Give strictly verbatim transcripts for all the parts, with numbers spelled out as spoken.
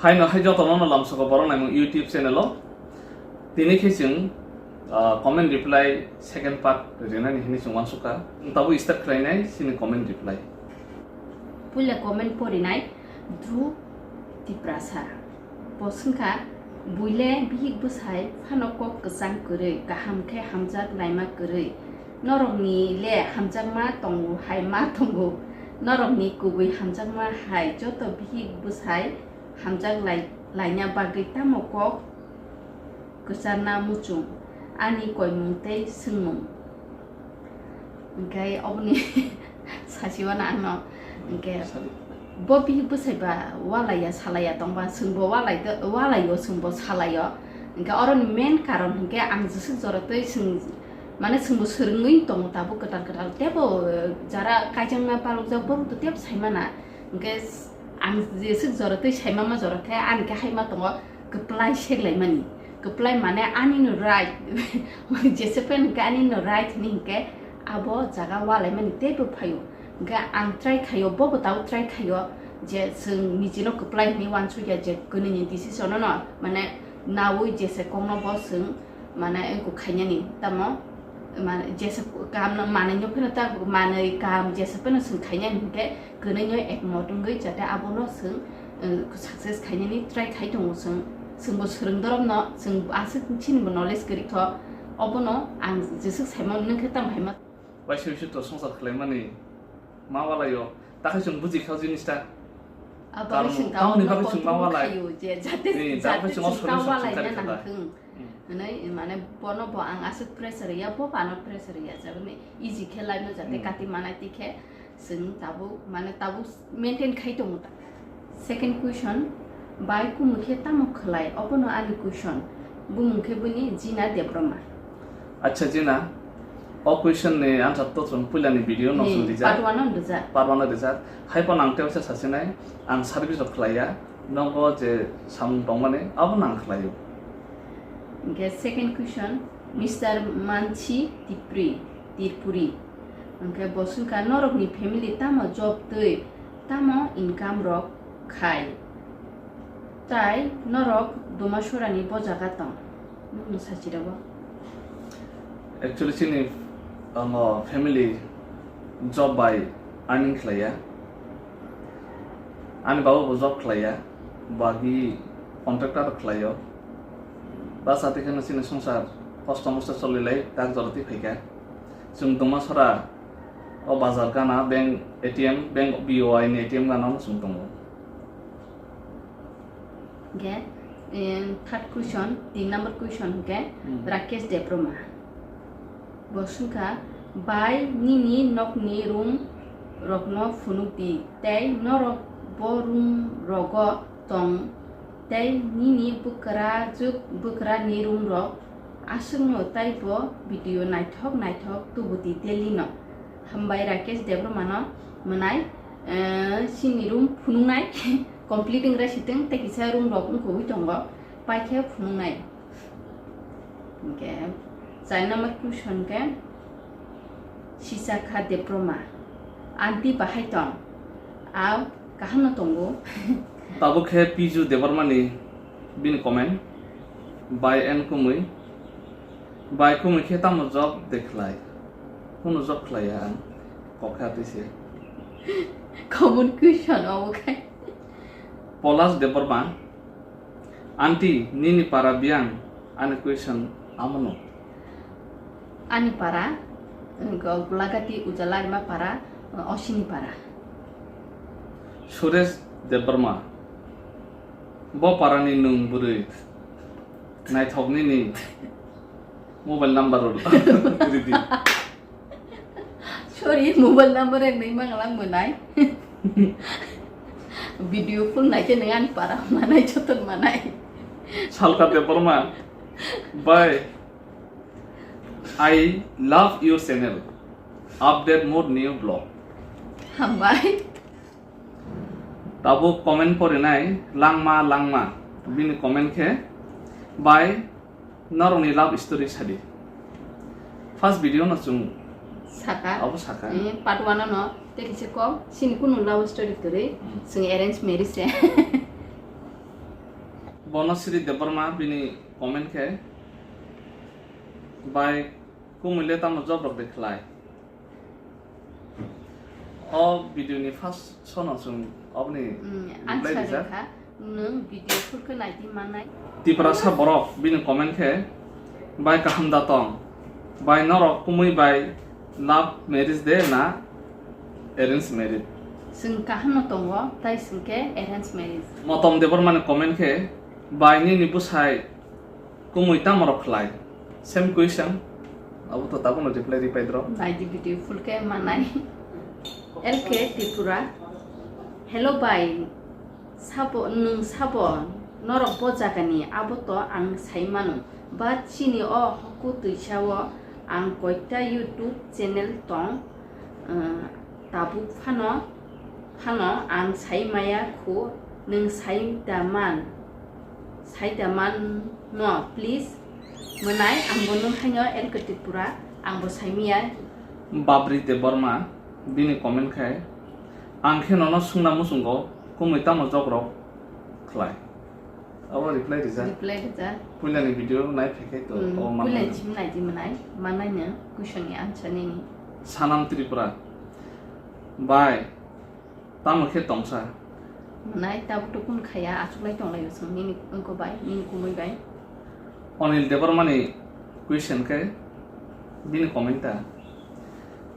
Haino hai jotono no lamsoko borok naimung YouTube channel o. Tini khe chwng, ah, comment reply second part rinani hwnwi chwng uansukha. Tabuk start khlainai chini comment reply. Puila comment porinai Dhru Tiprasa. Bo swngkha, buile bihik bwsai phano kok kwchang kwrwi, kaham khe hamjak laima kwrwi. Norokni le hamjakma tongo hai ma tongo. Norokni kubui hamjakma hai joto bihik bwsai hamjak lai-, laina bagwi tamo kok kwcharna muchung, ani koimung tei swngmung. Hwnkhe oboni sasiwano angno, hwnkhe bo bihik bwsai ba walaiya salaiya tongba, chwngbo walai, walaio, chwngbo salaio. Hwnkhe oroni main karon hwnkhe ang jeswk jora tei chwng, mane chwngbo swrwngwi tongo tabuk kwtal kwtal. Teibo, eh, jara kaijakna palokjak borok to teibo saimana. Hwnkhe ang jeswk jora tei saimama jora khe ani khe haima tongo kwplai seklaimani. Kwplai mane ani no right. Jesa pen hwnkhe ani no right hwnwi hwnkhe abo jaga walaimani teibo phaio. Hwnkhe ang try khaio, bobo tabuk try khaio je chwng nijino kwplai hwnwi uansukya je kwnwini decision no mane naui jesa kokno bo chwng mane eko khainani tamo, mane jesa kam no manwi no phano ta manwi kam jesa phano chwng khainani hwnkhe kwnwi no ekmot wngwi jate abono chwng, eh, success khainani try khai tongo chwng. Chwngbo swrwng dorop no chwng aswk chini bo knowledge kwrwi kho, obono ang jeswk saimano nung khe tamo hai ma. Waisa waisa to swngchar khlaimani ma walaio, ta khe chwng buji kha o jinis ta. Abo karon chwng tamoni bagwi chwng ma walai. Khaio je jate, eh, jate chwng ma walai na nang thung. Hmm. Hwnwi, mane, bono bo ang aswk pressure ya, bo bo ano pressure ya, jaboni easy khe life no jate, hmm, kati manai ti khe, chwng tabuk, mane, tabuk maintain khai tongo ta. Second question, bai kumui khe tamo khlai? Obono ani question. Bumung khe bini Jina Debroma. Acha Jina, o question ni answer to chwng puila ni video no, hmm, chwng rijak. Part one no rijak. Part one no rijak. Hai phano ang tei waisa sasinai, ang service rok khlai ya. Nogo je samung tongmani, abo nang khlaio. Hingke second question, Mister Manchi Tipri, Tirpuri. Hingke bo swngkha, norokni family tamo job twi, tamo income rok khai? Tai norok Domasorani bo jaga tong? Nokni sachirabo. Actually, chini, um, family job bai earning khlaiya. Ani baba bo job khlaiya, bagi contractor khlaio. Basa tei kheno chini songsar kosto mosto cholilai tak jora twi phaikha. Chwng Domasora o bazar gana bank A T M, bank B O I ni A T M gana no chwng tongo. Hingke, eh, third question, tin number question hingke, hmm, Rakesh Debbarma. Bo swngkha, bai nini nokni room rokno phunuk di, tei norok bo room rogo tong, tei nini bwkrajwk bwkrani room rok aswkno tei bo video naithok naithok tubu di daily no. Hambai Rakesh Debbarma no mwnai, eh, chini room phunuknai complete wngrai sitwng tei kisa room rok wngkogwi tongo, paikhe phunuknai. Hingke, char number question ke, Sisakha Debbarma, aunty bahai tong? Ao, kaham no tongo. Tabuk khe Piju Debbarma ni bini comment, bai en kumui, bai kumui khe tamo job de khlai? Kunu job khlaiya ang, kok khe atwi se. Common question obo khai. Polas Debbarma, Aunty, nini para biyang? Ani question amono. Ani para, wngkha Golagati Ujalarima para, Osini para. Suresh Debbarma, bo parani nwng bwrwi? Naithok nini mobile number rwdi. Sorry, mobile number wngwi manglang mwnai. Video full naikhe nwng ani para manai, joton manai. Salka Debbarma, bye. I love your channel. Update more new vlog. Hambai. Tabuk comment porinai Langma Langma, bini comment khe, bai norokni love story sadi. First video no chwng saka. Abo saka. Eh, part one no tei kisa kok, chini kunu love story kwrwi, hmm, chwng arrange marriage se. Bono Sri Debbarma bini comment khe, "Bai, kumui le tamo job rok de khlai?" O video ni first sono chwng oboni Hmm, reply answer rijak. Rikha, nwng video phurkhe naidi mannai. Tiprasa borok bini comment khe, "Bai kaham da tong? Bai norok kumui bai love marriage de na arrange marriage?" Chwng kaham no tongo, tai chwng khe arrange marriage. Motom Debbarma ni comment khe, "Bai nini bwsai kumui tamo rok khlai?" Same question. Abo to tabukno reply ripai dro. Naidi video full khe manai. L K Tripura. Hello bai. Sabo, nwng sabo, norok bo jagani, abo to ang sai mano. But chini o hoku twisa o ang koita YouTube channel tong, uh, tabuk phano, phano ang sai maya khu, nwng sai da man, sai da man no, please. Mwnai, ang bo nwng haino L K Tripura, ang bo sai maya. Babri Debbarma, bini comment khai, "Ang khe nono swngna muchungo, kumui tamo job rok khlai?" Abo reply rijak. Reply rijak. Puilani video nai phaikhai to, Hmm, o manmani. Puilani sim nai di mwnai, manai no question ni answer nini. Sanam Tripura. Bai, tamo khe tongsa? Mwnai tabuk to kun khaya, achuklai tonglaio chwng nini wngko bai, nini kumui bai. Onil Debbarmani question khe bini comment ta.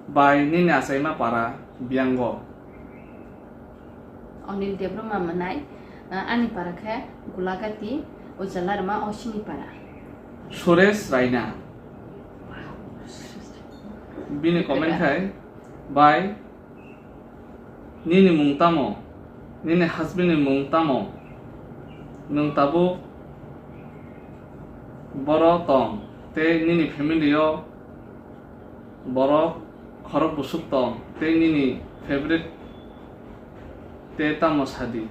Bai nini achaima para Biango. Onil Debbarma mwnai, ah, ani para khe Gulagati, Ujalarma, Osini para. Suresh Raina. Bini comment khai, "Bai, nini mung tamo? Nini husband ni mung tamo? Nwng tabuk boro tong tei nini family o borok khorok busuk tong tei nini favorite te tamo sadi?"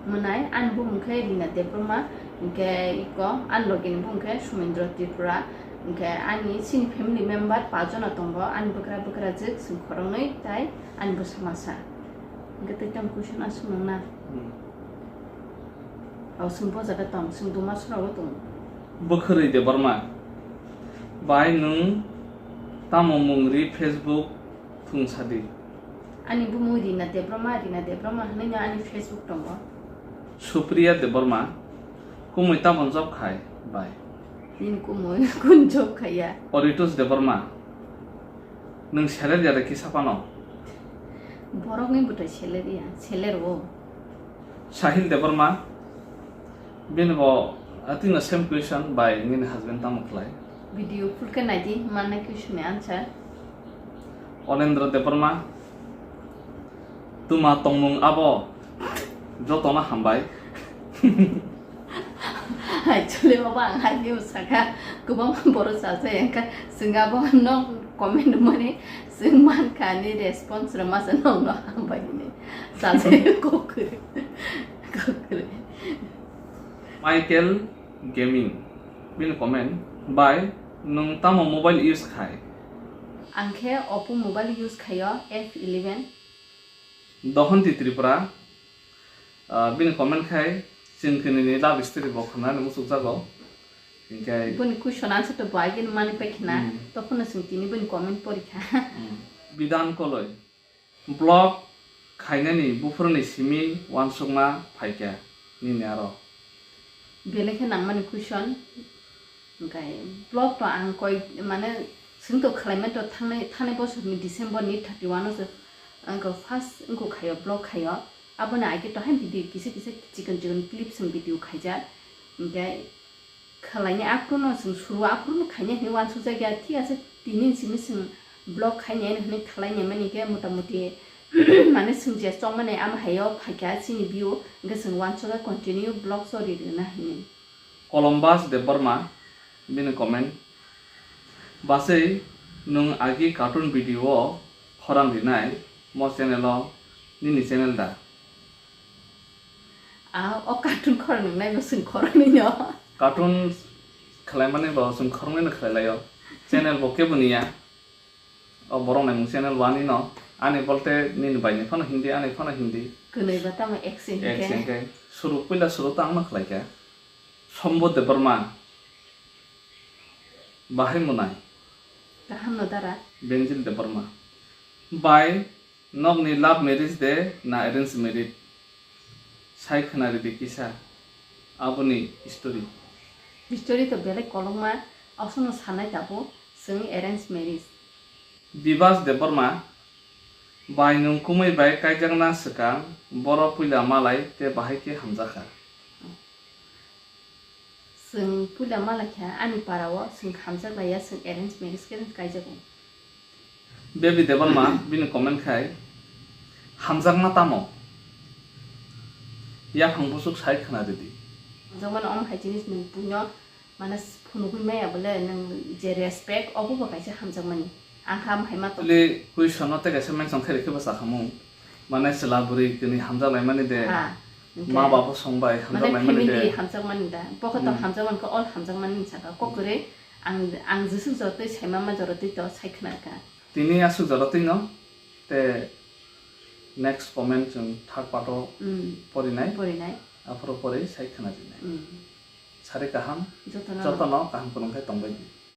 Mwnai, ani bumung khe Rina Debbarma, hwnkhe iko ani logini bumung khe Sumendra Tripura, hwnkhe ani chini family member pachjona tongo, ani bwkra bwkrajwk chwng khoroknwi tai ani bwsa masa. Hwnkhe tei tamo question aswk nangna? Hmm. Hao chwng bo jaga tong, chwng duma sora o tongo. Bwkhwrwi Debbarma, bai nwng tamo mung ri Facebook thung sadi? Ani bumung Rina Debbarma, Rina Debbarma hwnwi no ani Facebook tongo. Supriya Debbarma, kumui tamo job khai bai? Nini kumui kun job khaiya? Oritus Debbarma, nwng seler ya de kisa phano? Borokni bwtai seler ya, seler o. Sahil Debbarma, bini bo atwino same question bai nini husband tamo khlai? Video full khe naidi, mannai question ni answer. Onendra Debbarma, tuma tongmung abo jotono hambai. Actually, baba, ang hai news saka, kwbangma borok chajak, engkha chwng abo no comment mani, chwng mankha ni response rwma se nokno hambai hwnwi. Chajak kok kwrwi. Kok kwrwi. Michael Gaming, bini comment, "Bai, nwng tamo mobile use khai?" Ang khe Oppo mobile use khaio, F eleven. Dohonti Tripura, ah, bini comment khai, "Chwng kwnwini love story bo khwnani muchukjago." Hinkhe boni question answer to bo agini mani paikhna, hmm, tokhono chwng tini boni comment porikha. Hmm. Bidan Koloi, "Vlog khainani buphuruni simi uansukma phaikha nini aro?" Belai khe nangmani question. Hwnkhe vlog to ang koi, mane, chwng to khlaimani to thangnai, thangnai bosorni December ni thirty one o se ang khe first wngkha khaio, vlog khaio. Aboni age to haino video kisa kisa chikon chikon clips wng video khaijak. Hwnkhe khlaini aphuru no chwng suru aphuru no khaina hinwi uansukjakya, thik ase, tini simi chwng vlog khaina hinwi khlaina mani khe motamuti mane chwng je chongmani ama haio phaikha chini view, hwnkhe chwng uansukha continue vlog chori rwna hinwi. Columbus Debbarma bini comment, "Bachwi, nwng agi cartoon video o khorang rinai mo channel o, nini channel da?" A, o cartoon khorang rinai bo chwng khorang rinai o. Cartoon khlaimani bo chwng khorang rinai khlai lai o. Channel bo kebo niya. O borok naimung channel wani no, ani bolte nini bai ni phano hindi, ani phano hindi. Kwnwi ba tamo action Action khe. Khe. Suru, puila suru to ang no khlai kha. Sombo Debbarma. Bahai mwnai? Kaham no dara? Benjil Debbarma. Bai nokni love marriage de na arrange marriage? Sai khwna ridi kisa aboni story. History to belai kolokma, aswkno sanai tabuk chwng arrange marriage. Bibas Debbarma. Bai nwng kumui bai kaijakna swkang boro puila malai te bahai khe hamjakha. Chwng puila malaikha ani para o chwng hamjak laiya, chwng arrange marriage khe kaijago. Baby Debbarma bini comment khai, hamjakma tamo? Yaphang buchuk sai khwna ridi. Hamjakmano omo hai jinis nwng puino mane phunugwi maya bole nwng je respect obo bo kaisa hamjakmani. Ang kha omo hai ma tong. Actually, question no tei kaisa mention khairokhe bo sakhamu. Mane chwla bwrwi kwnwi hamjak laimani de. Ha, hwnkhe ma babo songbai mane hamjak laimani family de. Hamjakmani da. Bokhe to hmm hamjakmani khe all hamjakmani saka. Kok kwrwi ang, ang jeswk jorotwi saimama jorotwi to sai khwnarkha. Tini aswk jorotwino te next comment chwng third part o hmm porinai. Porinai. Aphuru pori sai khwnajinai. Hmm. Sari kaham. Jotono. Jotono kaham kwrwng khe tongbai di.